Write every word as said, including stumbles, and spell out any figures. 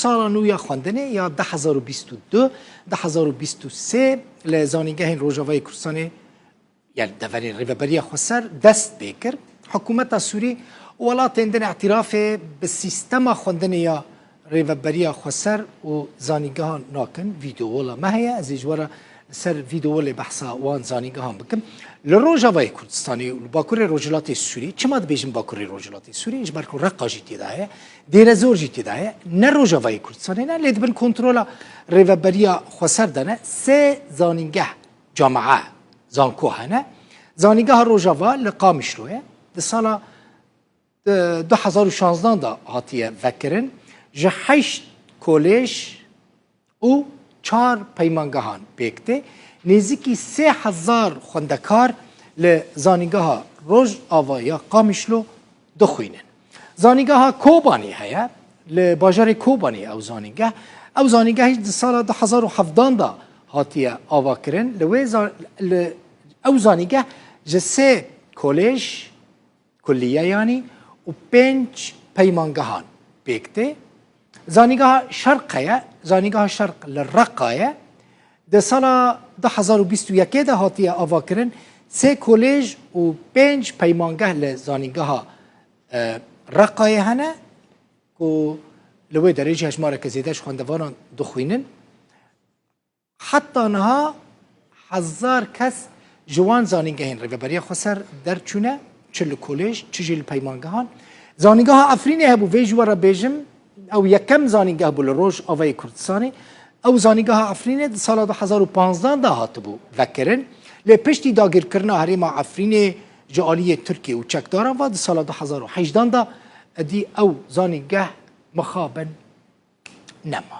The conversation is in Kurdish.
Sala nû ya xwendinê ya du hezar û bîst û du, du hezar û bîst û sê li zanîngehên Rojavayê Kurdistanê, yani deverê Rêveberiya Xweser dest pê kir. Hikûmeta Sûrî û welatên din îtirafê bi sîstema xwendinê ya Rêveberiya Xweser û zanîngehan nakin. Vîdeola me heye, ez ê ji we re li ser vîdeolê behsa wan zanîngehan bikim. Li Rojavayê Kurdistanê û li Bakurê Rojhilatê Sûrî, çima dibêjin Bakurê Rojhilatê Sûrî? Ji ber ku Reqa jî tê de heye, Dêrezor jî tê de heye, ne Rojavayê Kurdistanê ne, lê di bin kontrola Rêveberiya Xweser de ne. Sê zanîngeh, camia, zanko hene. Zanîngeha Rojava li Qamişlo ye. Di sala, e, du hezar û şanzdan de hatiye vekirin. Ji heşt kolêj û çar peymangehan pêk tê. Nêzîkî sê hezar xwendekar li Zanîngeha Rojava ya Qamişlo dixwînin. Zanîngeha Kobanê heye, li bajarê Kobanê ew zanîngeh. Ew zanîngeh jî di sala du hezar û hevdan de hatiye avakirin. Li wê za-, li, ew zanîngeh ji sê kolêj, kulliye yanî, û pênc peymangehan pêk tê. Zanîngeha Şerq heye, Zanîngeha Şerq li Reqa ye. Di sala du hezar û bîst û yekê de hatiye avakirin. Sê kolêj û pênc peymangeh li Zanîngeha, e, Reqayê hene ku li wê derê jî hejmareke zêde ji xwendevanan dixwînin. Heta niha hezar kes ji wan zanîngehên Rêveberiya Xweser derçûne, çi li kolêj, çi jî li peymangehan. Zanîngeha Efrînê hebû, vê ji we re bêjim, ew yekem zanîngeh bû li Rojavayê Kurdistanê. Ew zanîngeha Efrînê di sala du hezar û panzdan de hatibû vekirin. Lê piştî dagirkirina herêma Efrînê ji aliyê Tirkiye û çekdaran ve di sala du hezar û hejdan de, edî ew zanîngeh mixabin nema.